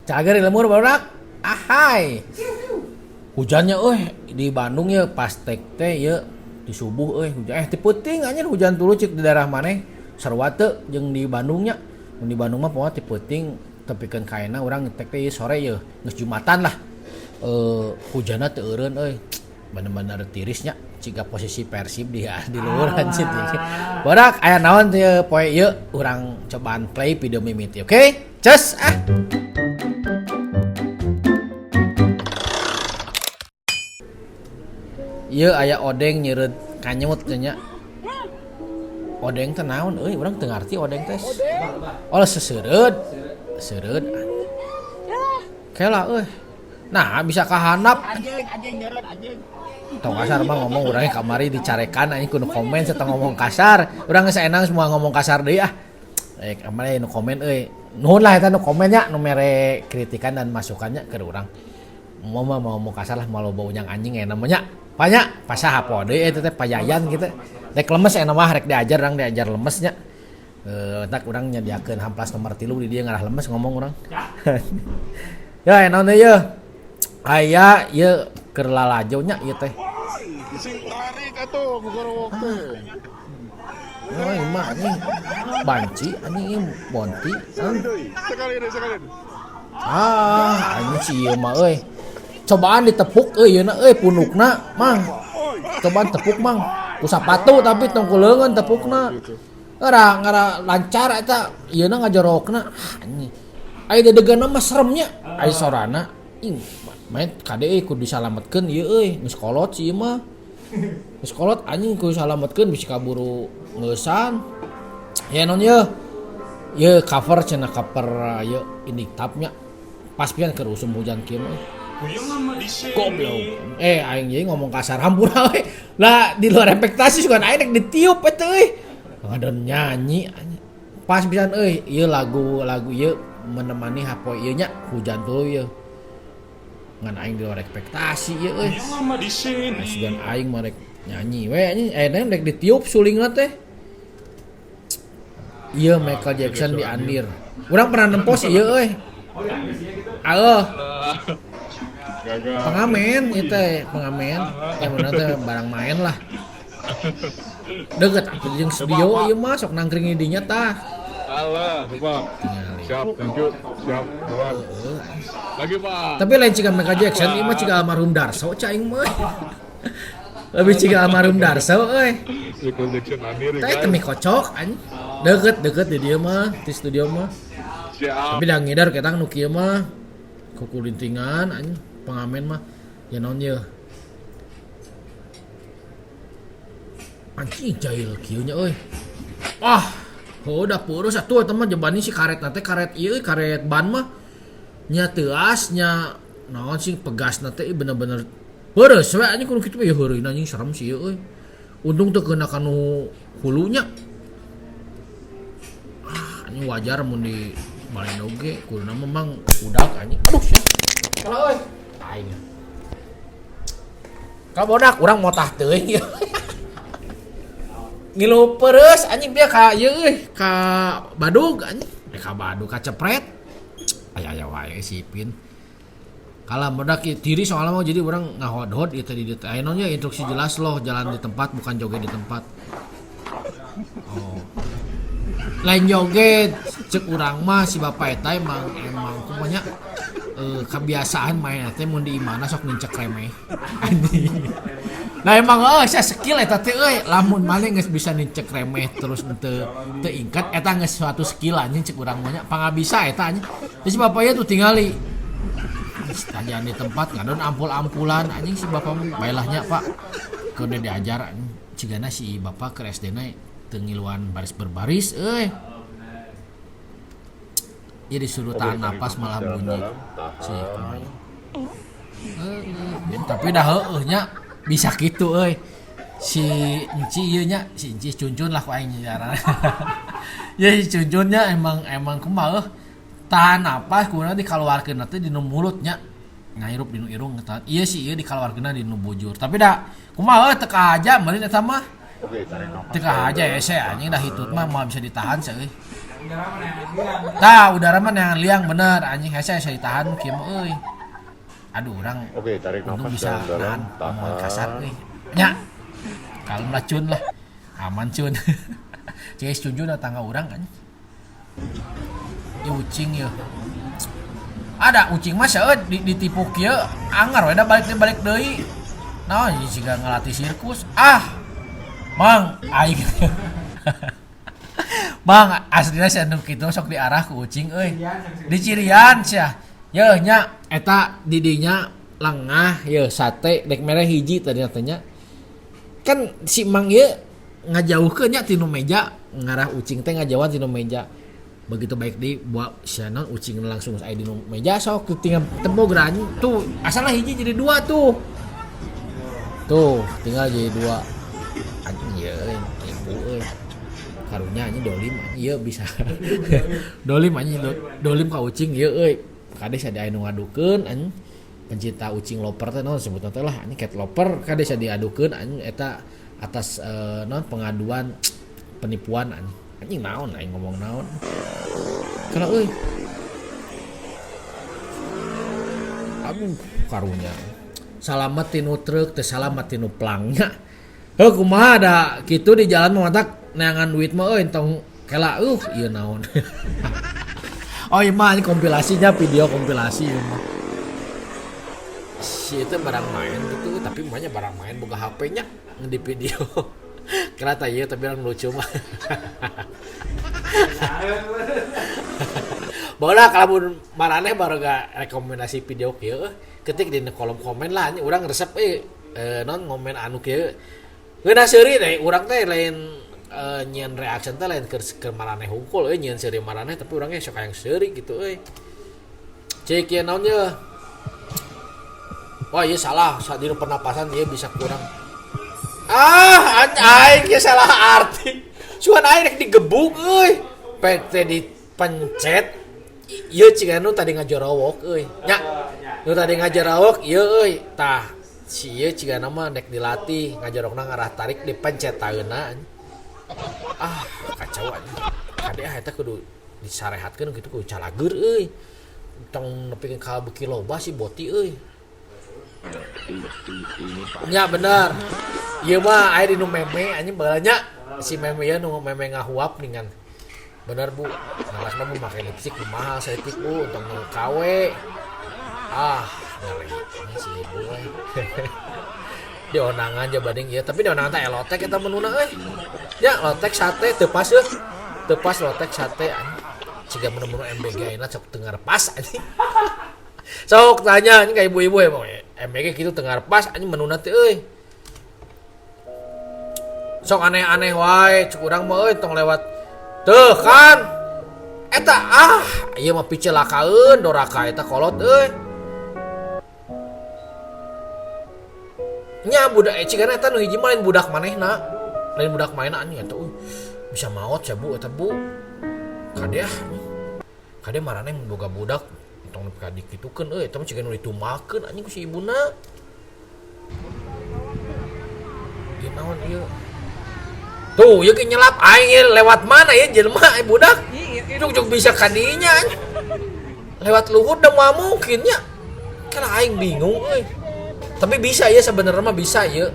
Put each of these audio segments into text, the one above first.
Cager di lembur barudak. Ahai. Hujannya euy di Bandung ye pas tek teh ye di subuh euy hujan ti peuting anjir hujan tuluy cik di daerah maneh sarua teu jeung di Bandung nya. Mun di Bandung mah pokona ti peuting tepikeun ka ayeuna urang tek teh sore ye geus Jumatan lah. Hujanna teu eureun euy. Bener-bener tiris nya ciga posisi Persib di di luhur anjir. Barudak aya naon teh poe ieu urang cobaan play video mimiti oke? Okay? Cus ah. Ieu aya odeng nyeureut kanyut teh nya. Odeng teh naon euy urang teu ngarti odeng teh. Oh seseureud. Seureud. Kela euy. Nah bisa kahandap. Tong kasar mah ngomong urangnya kamari dicarekan anjing kudu komen serta ngomong kasar. Urang geus enang semua ngomong kasar deui ah. Kamari nu komen euy. Nuhun lah eta nu komennya nu mere kritikan dan masukannya ke urang. Mau mah mau ngomong kasar lah mau loba unyang anjing aya namanya. Banyak pasah apa deui eta teh payayan gitu. Rek lemes aya mah rek diajar urang diajar lemesnya. Tak urang nyadiakeun hamplas nomor 3 di dieu ngarah lemes ngomong urang. Ya naon deui yeuh. Aya ieu keur lalajo nya ieu teh. Sing tarik atuh gogorowok teh. Oh, ieu mah anjing banci anjing ieu bonti. Sekali deui, sekali deui, sekali deui. Ah, anjing si ieu mah euy. Cobaan ditepuk euy yeuna euy punukna, Mang. Cobaan tepuk, Mang. Ku sapatu tapi tong ku leungeun tepukna. Ngara ngara lancar eta ieuna ngajorokna. Ah, anjing. Aya dedeganna mah seremnya. Aya sorana ing main kade euy kudu disalametkeun ieu euy, geus kolot si ieu mah. Geus kolot anjing kudu disalametkeun bisi kaburu ngeusan. Ya non yeuh. Yeuh cover cenah cover ieu Indictap nya. Pas pian keur usum hujan kieu mah. Goblok. Aing jadi ngomong kasar hampura we. Lah di luar ekspektasi sugan aing rek ditiup eta euy. Ngadon nyanyi anjing. Pas pisan euy ieu lagu-lagu ieu menemani hapoe ieu nya hujan tuluy ieu. Ngan aing di luar ekspektasi ieu euy. Sugan aing mah rek nyanyi we anjing ayeuna rek ditiup sulingna teh. Ieu Michael Jackson di Andir. Urang pernah nempo sih ieu euy. Aloh. Pengamen ieu teh, pengamen. Ya bener teh barang main lah. Deket atuh jeung studio ieu mah sok nangkring di dinya tah. Alah, Pak. Siap, thank you. Siap, kawan. Lagi, Pak. Tapi lain ciga Michael Jackson, ieu mah ciga almarhum Darso cai aing mah. Lebih ciga almarhum Darso euy. Michael Jackson Andir, Teh temi kocok anjing. Deket-deket di dieu mah, di studio mah. Siap. Tapi da ngidar ketang nu kieu mah kukulintingan anjing pengamen mah. Ya naon yeuh. Anjing jahil kieu nya euy. Ah, heuh da peureuh atuh eta mah jebani si karetna teh karet ieu karet ban mah. Nya teuas nya naon sih pegasna teh bener-bener peureuh we anjing kudu kitu ieu heureuyna anjing serem sih ieu euy. Untung teu keuna kanu hulunya. Ah, anjing wajar mun di balendo ge kuduna mah mang udag anjing. Aduh sia. Kalah euy. Aing. Ka bodak urang motah teuing ieu. Ngilu peureuh anjing dia ka ieu euy, ka badug anjing. Ka badug ka cepret. Aya-aya wae si Ipin. Kalah bodak tiri soalnya mau jadi orang ngahod-hod ieu tadi di aya naon nya instruksi jelas loh jalan di tempat bukan joget di tempat. Oh. Lain joget cek urang mah si bapak eta emang emang kumaha kebiasaan main teh mun di imana sok nincek remeh. Anjing. Nah emang euy sia skill eta teh euy lamun maneh geus bisa nincek remeh terus teu teu ingkat eta geus suatu skill anjing cek urang mah nya pangabisa eta anjing. Terus si bapak ieu tuh tingali tajaan di tempat ngadon ampul-ampulan anjing si bapak mah baelahnya Pak. Keur diajar anjing cigana si bapak keur SD na teu ngiluan baris berbaris euy. Ieu disuruh tahan napas malah bunyi. Si tapi dah heueuh nya bisa kitu euy. Si Enci ieu nya, si Enci Cuncun lah ku aing nyaran. Ya si Cuncunnya emang emang kumaha euh. Tahan napas kumaha dikaluarkeun teh dinu mulutnya. Ngahirup dinu irung tahan. Ieu sih ieu dikaluarkeunna dinu bujur. Tapi dah kumaha teu kahaja meureun eta mah. Teu kahaja hese anjing dah hitut mah moal bisa ditahan seuy. Tah udara mah neangan liang bener anjing hese hese ditahan kieu mah euy. Aduh urang Oke, tarik untung nafas bisa dalam-dalam, nahan omongan kasar tahan. euy. Nya. Kalem lah cun lah. Aman cun. Cek cucu datang ka urang anjing. Ieu ucing ieu. Ada ucing mah seueur ditipu kieu anggar we da balik deui. Naon ieu siga ngalatih sirkus. Ah. Mang aing. Mang aslina si anu kitu sok diarah ku ucing euy. Di Cirian sia. Yeuh nya eta di dinya lengah yeuh sate dek mere hiji tadi teh nya. Kan si Mang ieu ngajauhkeun nya tinu meja, ngarah ucing teh ngajauhan tinu meja. Begitu baik di buat si ucing langsung aya di meja sok tinggal tembok geura tuh asalnya hiji jadi dua tuh. Tuh tinggal jadi dua. Anjing ieu ibu euy. Karunya anjing dolim anjing ieu bisa. Dolim anjing dolim ka ucing ieu euy. Kade aya nu ngadukeun anjing pencinta ucing loper teh naon sebutna teh lah anjing cat loper kade diadukeun anjing eta atas naon pengaduan penipuan anjing. Anjing naon aing ngomong naon. Kalau euy. Aduh karunya. Salamet tinu truk teh salamet tinu plangnya. Heuh kumaha da kitu di jalan mah matak neangan duit mah euy tong kela ieu naon. Oh ieu mah kompilasinya video kompilasi ieu mah. Si itu barang main gitu tapi mahnya barang main boga HP-nya di video. Kira tah ieu tapi orang lucu mah. Baheula kalau maraneh baroga rekomendasi video kieu ketik di kolom komen lah anjing urang resep non ngomen anu kieu. Ngeunah seuri teh urang teh lain nyieun reaction teh lain keur maraneh hungkul euy nyieun seuri maraneh tapi urang ge sok hayang seuri gitu euy. Cek ieu naon ye? Wah ieu salah, saat dina pernapasan ieu bisa kurang. Ah, aing ieu salah arti. Sugan aing rek digebuk euy. PT dipencet. Ieu ciga nu tadi ngajorowok euy. Nya. Nu tadi ngajorowok ieu euy. Tah, si ieu ciga mah rek dilatih ngajorokna ngarah tarik dipencet taeuna. Ah, kacau anjing. Kade ah eta kudu disarehatkeun kitu kudu calageur euy. Tong nepikeun ka beuki loba si boti euy. Nya bener. Ieu mah aya di nu meme anjing baheula nya. Si meme ieu nu meme ngahuap ningan. Bener bu, ngalakna bu make lipstick mahal saeutik bu untuk nu KW. Ah, ngeri ini si ibu euy. Di onangan ja bading ieu, tapi di onangan teh elotek eta menuna euy. Nya lotek sate teu pas euy. Teu pas lotek sate anjing. Siga menu-menu MBG ayeuna sok teu ngarepas anjing. Sok tanya anjing ka ibu-ibu emang MBG kitu teu ngarepas anjing menuna teh euy. Sok aneh-aneh wae cuk urang mah euy tong lewat teuh kan. Eta ah ieu mah picelakaeun doraka eta kolot euy. Nya budak cigana eta nu hiji mah lain budak manehna. Lain budak manehna anjing eta euy. Bisa maot sia bu eta bu. Kade ah. Kade maraneh mun boga budak tong nepi ka dikitukeun euy eta mah ciga nu ditumbalkeun anjing ku si ibuna. Ieu naon ieu? Tuh, ieu ge nyelap aing ieu lewat mana ieu jelema budak? Juk-juk bisa ka dinya anjing. Lewat luhur da moal mungkin nya. Kan aing bingung euy. Tapi bisa ya sebenarnya mah bisa ieu.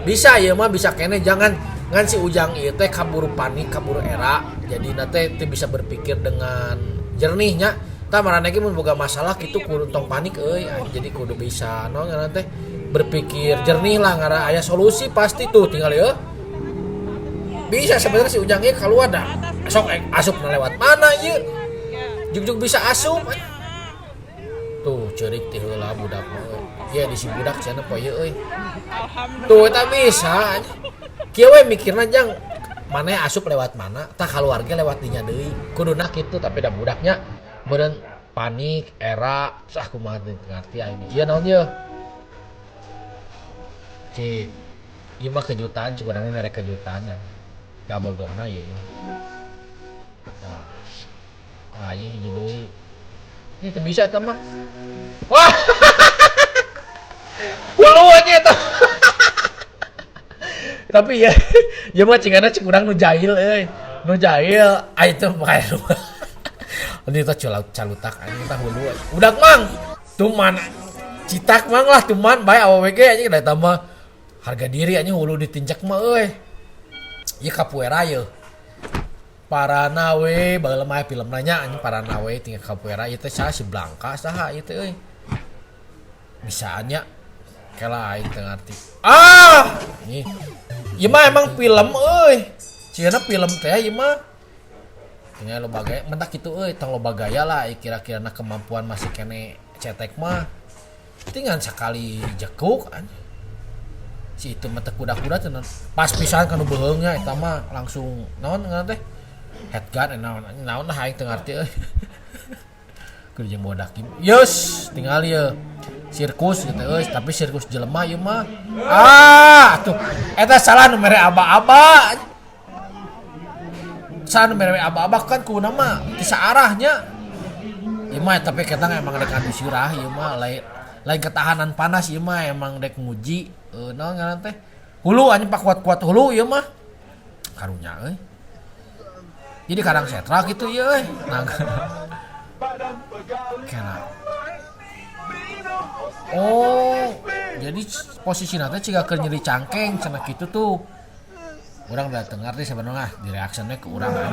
Bisa ieu mah bisa keneh jangan ngan si Ujang ieu teh kaburu panik, kaburu era. Jadi teh teu bisa berpikir dengan jernihnya. Tah maraneh ge mun boga masalah kitu kudu tong panik euy. Jadi kudu bisa naon ngaranna teh berpikir jernih lah ngarah aya solusi pasti tuh tinggal ieu. Bisa sebenarnya si Ujang ieu keluar dah. Sok asup lewat mana ieu? Juk-juk bisa asup. Tuh ceurik ti heula budak mah euy. Ieu di si budak cenah poe ieu euy. Tuh eta bisa. Kieu we mikirna jang maneh asup lewat mana tah kaluarga lewat dinya deui. Kuduna kitu tapi da budaknya meureun panik era sah kumaha teu ngarti aing. Ieu naon ieu? Cik, ieu mah kejutan cik urang mere kejutan ya. Gabogorna ieu. Nah. Ah ieu hiji deui. Ini teu bisa eta mah. Wah. Hulu aja eta. Tapi ya, ieu mah cingana cik urang nu jahil euy. Nu jahil, ah itu pakai rumah. Ini teh calutak anjing tah hulu. Udak mang. Tuman citak mang lah tuman bae awewe ge anjing da eta mah harga diri anjing hulu ditinjak mah euy. Ieu capoeira yeuh. Paranawe baheula mah aya filmna nya anjing Paranawe tinggal capoeira ieu teh saha si Blanka saha ieu teh euy. Bisaan nya kela aing teu ngarti. Ah, nih. Ieu mah emang film euy. Cieuna film teh ieu mah. Tinggal loba gaya, mentak kitu euy, tong loba gaya lah kira-kirana kemampuan masih kene cetek mah. Tinggal sakali jekuk anjing. Si itu mah teu kuda-kuda cenah. Pas pisan kanu beuheungnya eta mah langsung naon ngaran teh? Headgun naon naon lah aing teu ngarti euy. Keur jeung bodak. Yeus, tinggal ieu. Sirkus gitu euy, tapi sirkus jelema ieu mah. Ah, atuh eta salah nu mere aba-aba. Salah nu mere aba-aba kan kuduna mah ti saarahnya. Ieu mah tapi kita emang rek adu sirah ieu mah lain lain ketahanan panas ieu mah emang rek nguji naon ngaran teh? Hulu anjing pakuat-kuat hulu ieu mah. Karunya euy. Jadi kadang setra gitu ieu euy. Nah, kela. Oh, jadi posisi teh ciga keur nyeri cangkeng cenah kitu tuh. Urang udah teu ngarti sebenarnya di reactionnya ke urang aja.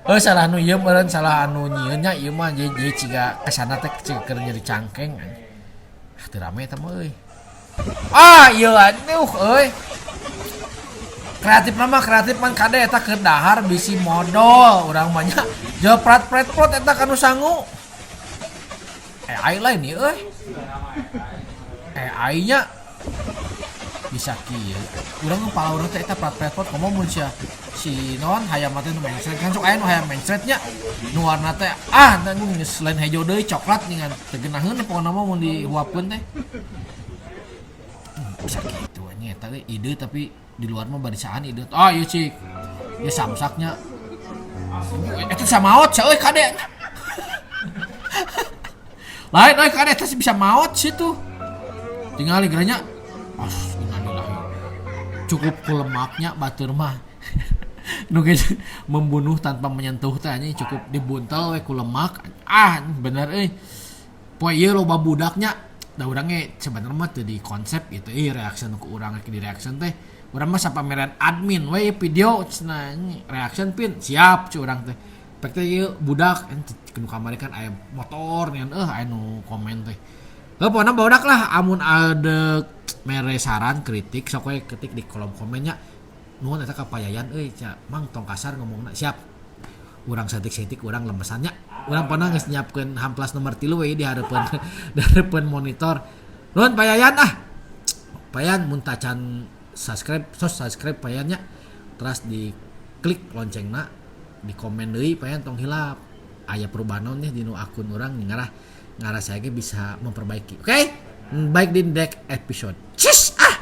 Oh, salah nu ieu meureun salah anu nyieun nya ieu mah jadi ciga kesana teh ciga keur nyeri cangkeng. Ah, teu rame eta mah euy. Ah, ieu aduh euy. Kreatif mah kreatif pan kade eta keur dahar bisi modol urang mah nya. Jeprat pret prot eta kanu sangu. AI lain ieu euy. AI nya bisa kieu. Urang kepala urang teh eta prat pret prot komo mun sia si non hayam teh nu mengsret kan sok aya nu hayam mengsretnya nu warna teh ah geus lain hejo deui coklat dengan teu geunaheun pokona mah mun dihuapkeun teh. Bisa kitu anjing eta euy ide tapi di luar mah barisaan ide. Ah ieu cik. Ieu samsaknya. Eta bisa maot sia euy kade. Lain euy kade eta bisa maot situ. Tingali geranya. As innalillahi. Cukup ku lemaknya batur mah. Nu geus membunuh tanpa menyentuh teh anjing cukup dibuntel we ku lemak. Ah bener euy. Poe ieu loba budaknya. Da urang ge sebenarnya mah teu di konsep gitu euy reaction ku urang di reaction teh. Urang mah sapamerean admin we video cenah reaction pin siap cu urang teh. Pek teh ieu budak nu kamari kan aya motor ngan aya nu komen teh. Heuh pokona barudak lah amun ada mere saran kritik sok we ketik di kolom komennya. Nuhun eta ka Payayan euy nya mang tong kasar ngomongna siap. Urang saeutik-saeutik urang lemesannya. Urang pernah geus nyiapkeun hamplas nomor 3 we di hareupeun di hareupeun monitor. Nuhun Payayan ah. Payan mun tacan subscribe sos subscribe Payan nya. Terus di klik loncengna di komen deui Payan tong hilap. Aya perubahan naon nih di nu akun urang ngarah ngarah saya ge bisa memperbaiki. Oke? Okay? Baik di next episode. Cheers ah.